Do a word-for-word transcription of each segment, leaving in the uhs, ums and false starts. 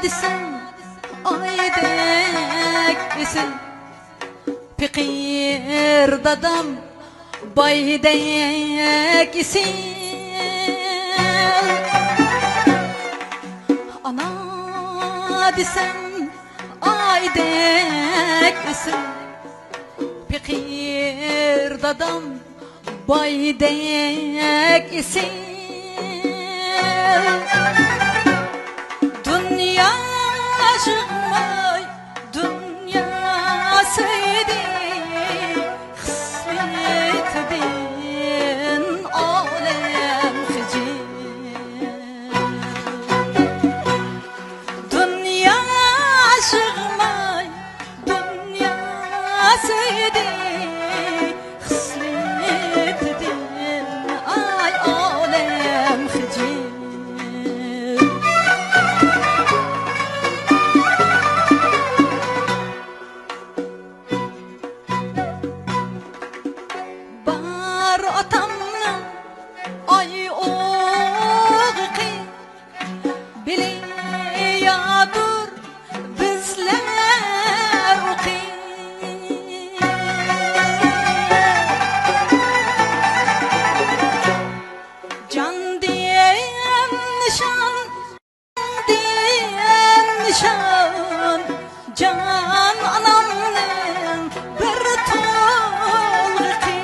دېسەم، ئايدەك ئېسىل. پېقىر دادام بايدەك ئېسىل. ئانا دېسەم، ئايدەك ئېسىل. پېقىر دادام بايدەك ئېسىل. دۇنيا يىغماي، دۇنيا سۆيدى، خىسلىتىدىن ئالەم خىجىل. دۇنيا يىغماي، دۇنيا سۆيدى، خىسلىتىدىن ئاي ئالەم خىجىل. بار ئاتامنىڭ ئاي ئوغىقى، بىلىياتۇر بىزلەر ئوقى. جان دېگەن نىشان، دېگەن نىشان، جان ئانامنىڭ بىر تولغىقى.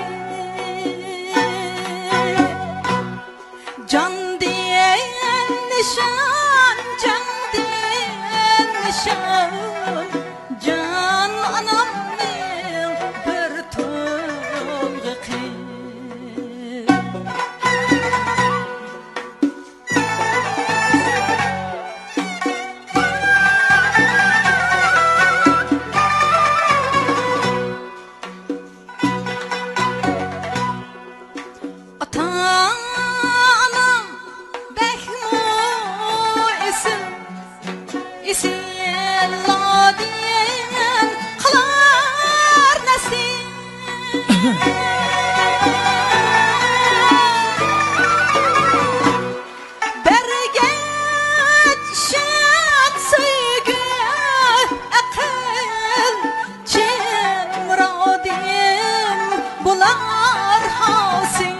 جان دېگەن نىشان، جان دېگەن نىشان، جان ئانامنىڭ بىر تولغىقى. ئاتا-ئانام بەكمۇ ئېسىل، ئېسىللادىن قىلار نەسىل. بەرگەن ئىشەنچ، سۆيگۈ، ئەقىل، چىن مۇرادىم بولار ھاسىل.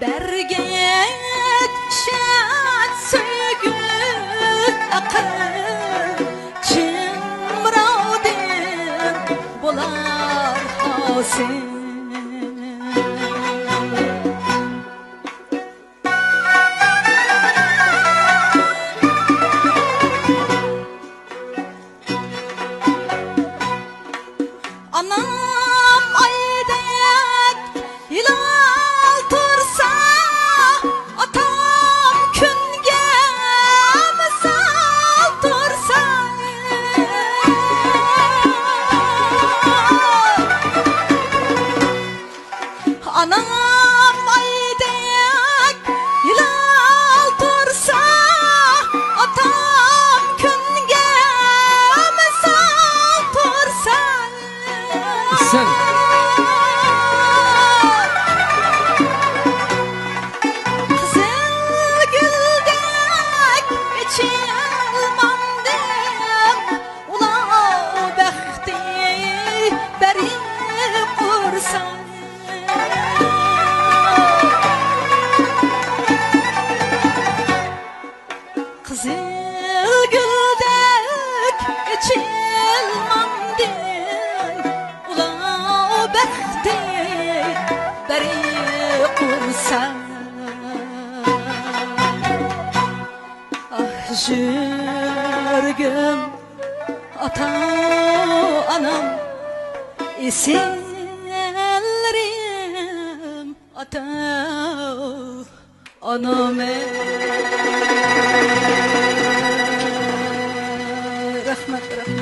بەرگەن ئىشەنچ، سۆيگۈ، ئەقىل، چىن مۇرادىم بولار ھاسىل. ئانام ئايدەك ھىلال تۇرسا، ئاتام كۈنگە مىسال تۇرسا. ئانام ئايدەك ھىلال تۇرسا، ئاتام كۈنگە مىسال تۇرسا. ئېسىل. قىزىل گۈلدەك ئېچىلمامدىم، ئۇلاۋ بەختى بېرىپ ئۇرسا. قىزىل گۈلدەك ئېچىلمامدىم، ئۇلاۋ بەختى بېرىپ ئۇرسا. ئاھ، يۈرىكىم ئاتا-ئانام، ئېسىللىرىم ئاتا-ئانام. رەھمەت، رەھمەت.